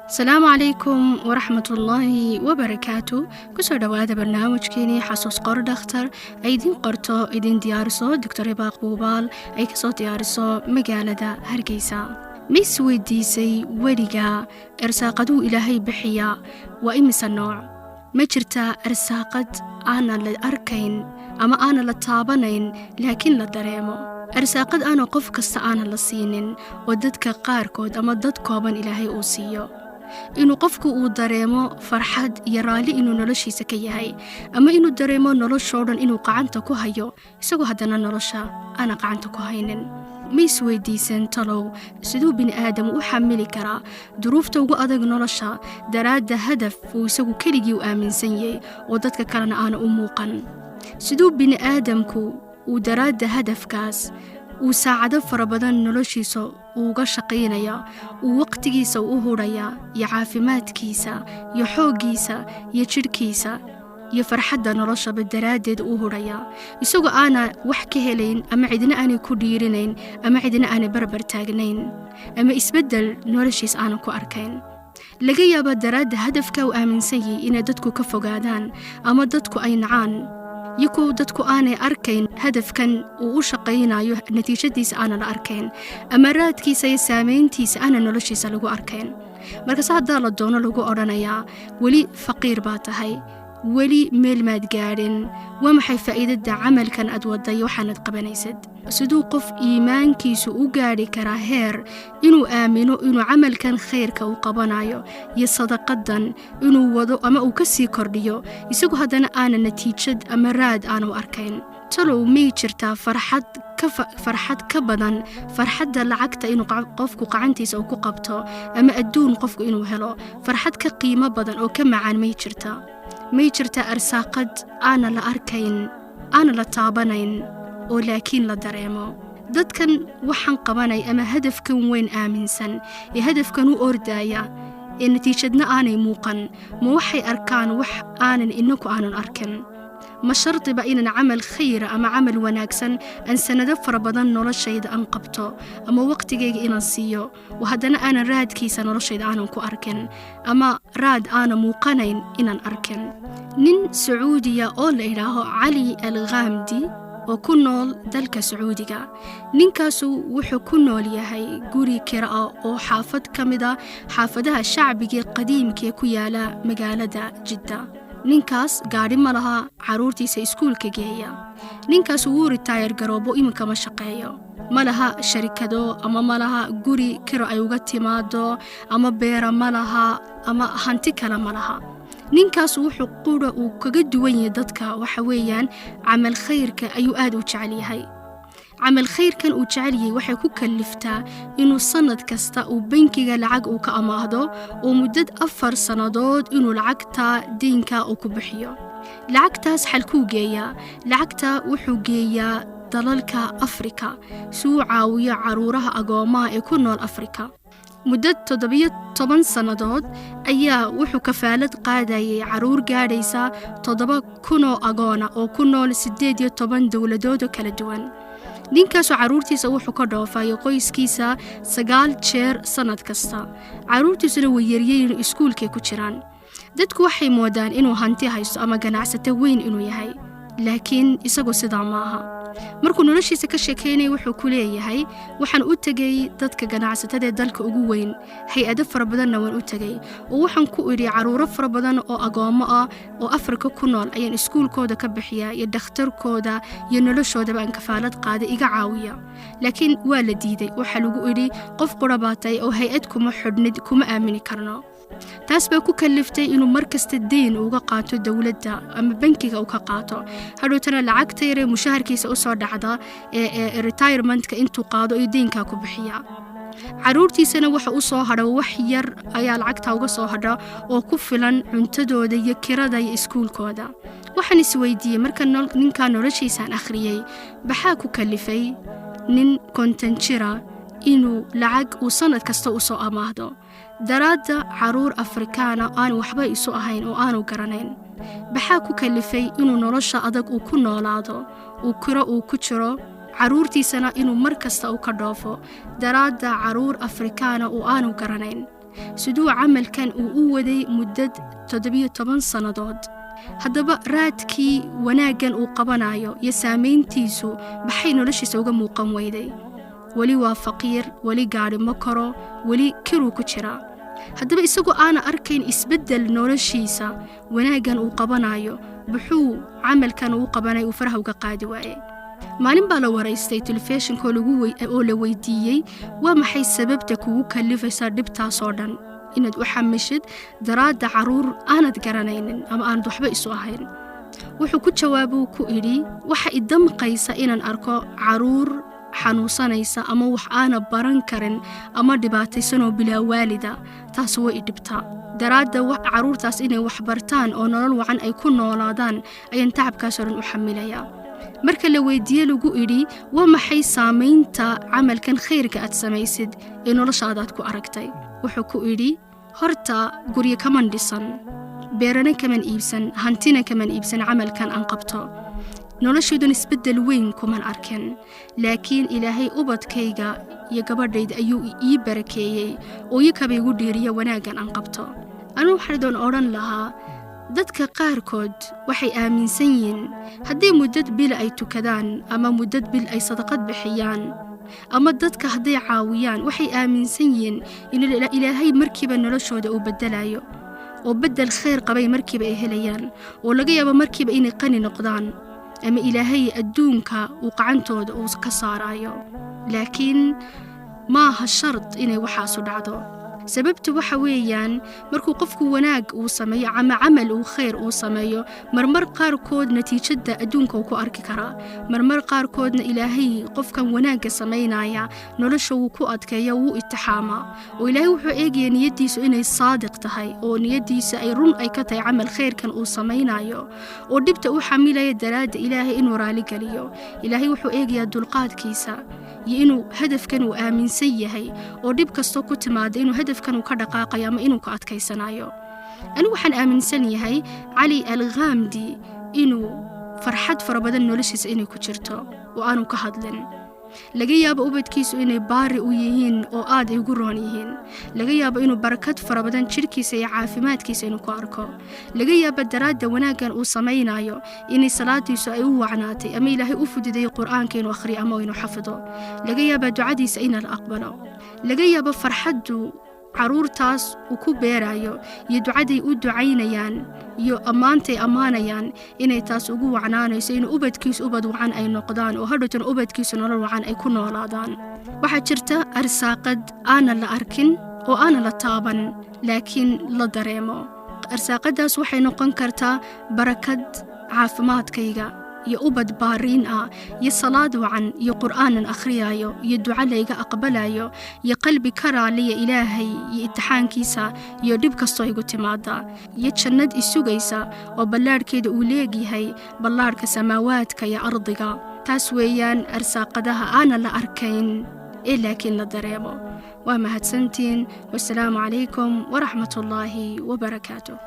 Asalaamu calaykum waraxmatullaahi wabarakaatu. Kusoo dhowaada barnaamijkeenii Xasuus Qor Dhakhtar, ay idiin qorto, idiin diyaariso Doctor Ibaaq Buubaal, ay kasoo diyaariso magaalada Hargeysa. Ma is weydiisay weliga arsaaqaduu Ilaahay bixiya waa imise nooc? Ma jirtaa arsaaqad aanan la arkayn ama aanan la taabanayn laakiin la dareemo? Arsaaqad aana qof kasta aanan la siinin oo dadka qaarkood ama dad kooban Ilaahay uu siiyo, inuu qofku uu dareemo farxad iyo raalli inuu noloshiisa ka yahay, ama inuu dareemo noloshoo dhan inuu qacanta ku hayo, isagoo haddana nolosha aana qacanta ku haynin. Ma isweydiisan talow siduu bini aadam u xamili karaa duruufta ugu adag nolosha daraadda hadaf uu isagu keligii u aaminsan yahay oo dadka kalena aana u muuqan? Siduu bini aadamku uu daraadda hadafkaas uu saacado fara badan noloshiisa uuga shaqaynaya, uu waqtigiisa u hudhaya iyo caafimaadkiisa iyo xooggiisa iyo jidhkiisa iyo farxadda noloshaba daraaddeed u hudhaya, isagoo aana wax ka helayn ama cidna aanay ku dhiirinayn ama cidna aanay barbar taagnayn ama isbeddel noloshiis aanan ku arkayn? Laga yaabaa daraadda hadafka uu aaminsan yahay inay dadku ka fogaadaan ama dadku ay nacaan, iyo kuwa dadku aanay arkayn hadafkan uu u shaqaynayo, natiijadiisa aanan la arkayn ama raadkiisa iyo saamayntiisa aanan noloshiisa lagu arkayn. Markaase haddaa la doono lagu odhanayaa, "Weli faqiir baa tahay, weli meel maad gaadhin, waa maxay faa'iidada camalkan aad waday, waxaanad qabanaysad?" Siduu qof iimaankiisu u gaadhi karaa heer inuu aamino inuu camalkan khayrka uu qabanayo iyo sadaqadan inuu wado ama uu ka sii kordhiyo, isagu haddana aana natiijad ama raad aanu arkayn? Talow may jirtaa farxad ka badan farxadda lacagta inuu qofku qacantiisa uu ku qabto ama adduun qofku inuu helo? Farxad ka qiimo badan oo ka macaan may jirtaa? May jirtaa arsaaqad aana la arkayn, aana la taabanayn oo laakiin la dareemo? Dadkan waxaan qabanay ama hadafkan weyn aaminsan ee hadafkan u ordaaya ee natiijadna aanay muuqan, ma waxay arkaan wax aanan inaku aanan arkin? Ma shardiba inaan camal khayra ama camal wanaagsan aan sannado fara badan noloshayda aan qabto ama waqtigayga inaan siiyo oo haddana aanan raadkiisa noloshayda aanan ku arkin ama raad aanan muuqanayn inaan arkin? Nin Sacuudiya oo la idhaaho Cali Al Khaamdi oo ku nool dalka Sacuudiga, ninkaasu wuxuu ku nool yahay guri kira ah oo xaafad ka mid a xaafadaha shacbigae qadiimkaee ku yaala magaalada Jidda. Ninkaas gaadhi ma laha, carruurtiisa iskuulka geeya. Ninkaas wuu retire garoobo, iminka ma shaqeeyo. Ma laha sharikado ama ma laha guri kiro ay uga timaado ama beera ma laha ama hanti kale ma laha. Ninkaas wuxuu qura uu kaga duwan yahay dadka waxa weeyaan camal khayrka ayuu aad u jecel yahay. Camal khayrkan uu jecel yahay waxay ku kaliftaa inuu sannad kasta uu bankiga lacag uu ka amaahdo oo muddad 4 sannadood inuu lacagta deynka uu ku bixiyo. Lacagtaas xalkuu geeyaa? Lacagta wuxuu geeyaa dalalka Afrika si uu caawiyo caruuraha agoomaha ee ku nool Afrika. Muddo 17 sannadood ayaa wuxuu kafaalad qaadayay caruur gaadhaysa 7,000 oo agoona oo ku nool 18 dowladoodoo kala duwan. Ninkaasoo carruurtiisa wuxuu ka dhoofay qoyskiisa sagaal jeer sannad kasta. Carruurtiisuna way yaryayin, iskuulkay ku jiraan. Dadku waxay moodaan inuu hanti haysto ama ganacsato weyn inuu yahay, laakiin isagu sidaa maaha. Markuu noloshiisa ka sheekaynaya wuxuu ku leeyahay, "Waxaan u tegay dadka ganacsatada ee dalka ugu weyn, hay-ado fara badanna waan u tegay, oo waxaan ku idhi carruuro fara badan oo agoommo ah oo Afrika ku nool ayaan iskuulkooda ka bixiyaa iyo dhakhtarkooda iyo noloshoodaba aan kafaalad qaaday, iga caawiya." Laakiin waa la diiday. Waxaa lagu idhi, "Qof qura baa tahay oo hay-ad kuma xidhnid, kuma aamini karno." Taas baa ku kaliftay inuu mar kasta deyn uga qaato dowladda ama bankiga uu ka qaato. Hadhowtana lacagta yaree mushaharkiisa usoo dhacda ee retirementka intuu qaado iyo deynkaa ku bixiya. Caruurtiisana waxa u soo hadha wax yar ayaa lacagta uga soo hadha oo ku filan cuntadooda iyo kirada iyo iskuulkooda. Waxaan isweydiiyey marka ninkaa noloshiisaan akhriyey, maxaa ku kalifay nin 50 jira inuu lacag uu sannad kasta u soo amaahdo daraadda caruur Afrikaana aanu waxba isu ahayn oo aanu garanayn? Maxaa ku kalifay inuu nolosha adag uu ku noolaado, uu kiro uu ku jiro, carruurtiisana inuu mar kasta uu ka dhoofo daraadda caruur Afrikaana uu aanu garanayn? Siduu camalkan uu u waday muddad 17 sannadood? Haddaba raadkii wanaaggan uu qabanayo iyo saamayntiisu maxay noloshiisa uga muuqan weyday? Weli waa faqiir, weli gaadhi ma koro, weli kiruu ku jiraa. Haddaba isagoo aana arkayn isbeddel noloshiisa wanaaggan uu qabanayo, muxuu camalkan uu qabanay uu faraha uga qaadi waayey? Maalin baa la waraystay telefishinka oo la weydiiyey: "Waa maxay sababta kugu kalifaysa dhibtaasoo dhan inaad u xamishid daraadda carruur aanad garanaynin ama aanad waxba isu ahayn?" Wuxuu ku jawaabuu ku idhi: "Waxa idamqaysa inaan arko carruur xanuunsanaysa ama wax aana baran karin ama dhibaataysanoo bilaa waalida. Taas way idhibtaa. Daraadda carruurtaas inay wax bartaan oo nolol wacan ay ku noolaadaan ayaan tacabkaasoo dhan u xamilayaa." Marka la weydiiye lagu idhi: "Waa maxay saamaynta camalkan khayrka aad samaysid ee noloshaadaad ku aragtay?" Wuxuu ku idhi: "Horta guryo kaman dhisan, beerana kaman iibsan, hantina kaman iibsan. Camalkan aan qabto noloshaydun isbeddel weyn kuman arkin, laakiin Ilaahay ubadkayga iyo gabadhayda ayuu ii barakeeyey oo iyakaba igu dhiiriya wanaaggan aan qabto." Anigu waxaan doon odhan lahaa, dadka qaarkood waxay aaminsan yihiin haddii muddad bil ay tukadaan ama muddad bil ay sadaqad bixiyaan ama dadka hadday caawiyaan, waxay aaminsan yihiin in Ilaahay markiiba noloshooda uu beddelayo oo beddel khayr qabay markiiba ay helayaan, oo laga yaabo markiiba inay qani noqdaan ama Ilaahay adduunka uu qacantooda uu ka saarayo. Laakiin maaha shard inay waxaasu dhacdo. Sababtu waxa weeyaan, markuu qofku wanaag uu sameeyo ama camal uu khayr uu sameeyo, marmar qaarkood natiijada adduunka uu ku arki karaa, marmar qaarkoodna Ilaahay qofkan wanaagga samaynaya nolosha wuu ku adkeeya, wuu itixaamaa, oo Ilaahay wuxuu eegayaa niyaddiisu inay saadiq tahay oo niyaddiisa ay run ay ka tahay camal khayrkan uu samaynayo oo dhibta u xamilaya daraadda Ilaahay inuu raaligeliyo. Ilaahay wuxuu eegayaa dulqaadkiisa iyo inuu hadafkan uu aaminsan yahay oo dhib kastoo ku timaada inuu hadafkan uu ka dhaqaaqayo ama inuu ka adkaysanayo. Anigu waxaan aaminsan yahay Cali Alkhaamdi inuu farxad fara badan noloshiisa inay ku jirto oo aanu ka hadlin. Laga yaabo ubadkiisu inay baari u yihiin oo aad ay ugu roon yihiin. Laga yaabo inuu barakad fara badan jidhkiisa iyo caafimaadkiisa inuu ku arko. Laga yaabo daraadda wanaaggan uu samaynayo inay salaadiisu ay u wacnaatay ama Ilaahay u fududeeyey Qur'aanka inuu akhriyo ama inuu xafido. Laga yaaba ducadiisa in la aqbalo. Laga yaabo farxaddu caruurtaas uu ku beerayo iyo ducaday u ducaynayaan iyo ammaantay ammaanayaan inay taas ugu wacnaanayso in ubadkiisu ubad wacan ay noqdaan oo hadhowtan ubadkiisu nolol wacan ay ku noolaadaan. Waxaa jirta arsaaqad aanan la arkin oo aanan la taaban, laakiin la dareemo. Arsaaqadaas waxay noqon kartaa barakad caafimaadkayga iyo ubad baariin ah iyo salaad wacan iyo Qur'aanan akhriyaayo iyo duco layga aqbalayo iyo qalbi ka raaliya Ilaahay iyo itixaankiisa iyo dhib kastoo igu timaada iyo jannad isugaysa oo ballaadhkeeda uu leegyahay ballaadhka samaawaadka iyo ardiga. Taas weeyaan arsaaqadaha aanan la arkayn ee laakiin la dareemo. Waa mahadsantiin. Wasalaamu calaykum waraxmatullaahi wabarakaatu.